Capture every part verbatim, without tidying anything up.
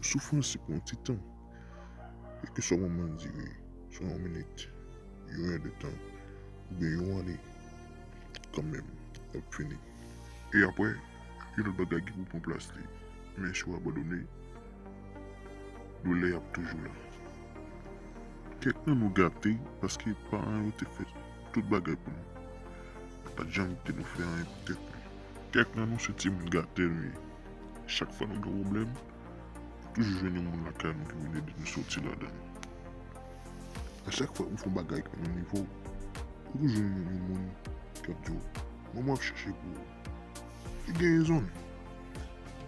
Soufrans se pou yon ti tan. Kèlkeswa moman l dire, swa yon minit, yon èdtan, oubyen yon ane, kanmenm, l ap fini. E apre, yon lòt bagay ki pou pran plas li. Men si w abandone, doulè ap toujou la. Kèk nan nou gate paske paran yo te fè tout bagay pou nou. Pa t janm kite nou fè anyen pou tèt nou. Kèk nan nou se timoun gate nou ye. Chak fwa nou gen pwoblèm, ou toujou jwenn yon moun lakay nou ki vin ede nou soti ladan l. A chak fwa ou fè yon bagay ki pa nan nivo w, ou toujou jwenn yon moun k ap di w, "Manman ap chèche pou ou." Li gen rezon l.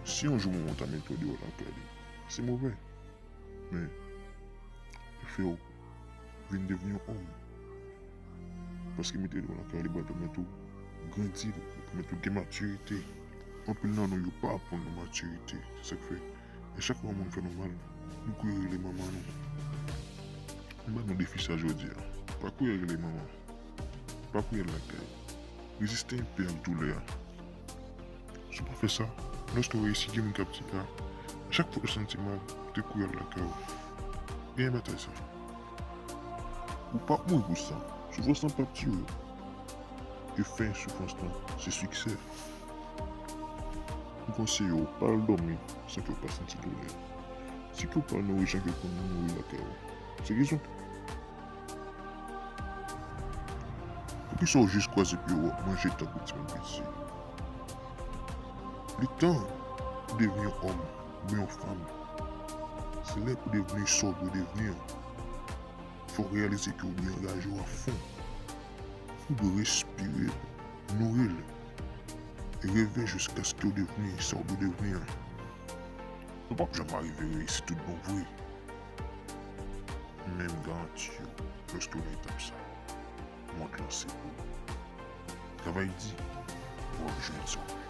Si yon jou manman w ta mete w deyò lakay li, se movè. Men, li fè w vin devni yon òm. Paske mete l lakay li pral pèmèt ou grandi, li pèmèt ou gen matirite. Anpil nan nou yo pa aprann nou matirite. Se sa k fè, a chak fwa yon moun fè nou mal, nou kouri rele manman nou. M ba nou defi sa jodi a. Pa kouri al rele manman. Pa kouri al lakay. Reziste enpe ak doulè a. Si w pa fè sa, lòske w reyisi, gen moun k ap di, "A, chak fwa w santi mal, ou te kouri al lakay ou." Genyen batay sa. Ou p ap mouri pou sa. Soufrans lan p ap tiye w. E fen soufrans lan, se siksè. M konseye w, pa al dòmi san ke w pa santi doulè. Si ke w pa al nan rejyon ke w konn moun mouri lakay ou, se rezon. Poukisa w jis kwaze pye w ap manje tankou timoun piti? Li tan pou devni yon òm oubyen yon fanm. Se lè pou devni sa w dwe devni an. Fò w reyalize ke w dwe angaje w a fon. Ou dwe respire, nouri l, e reve jiskaske w devni sa w dwe devni an. Nou p ap janm arive reyisi tout bon vre. Men m garanti w, lòske w nan etap sa, mond lan se pou ou. Travay di, w ap jwenn sa w vle.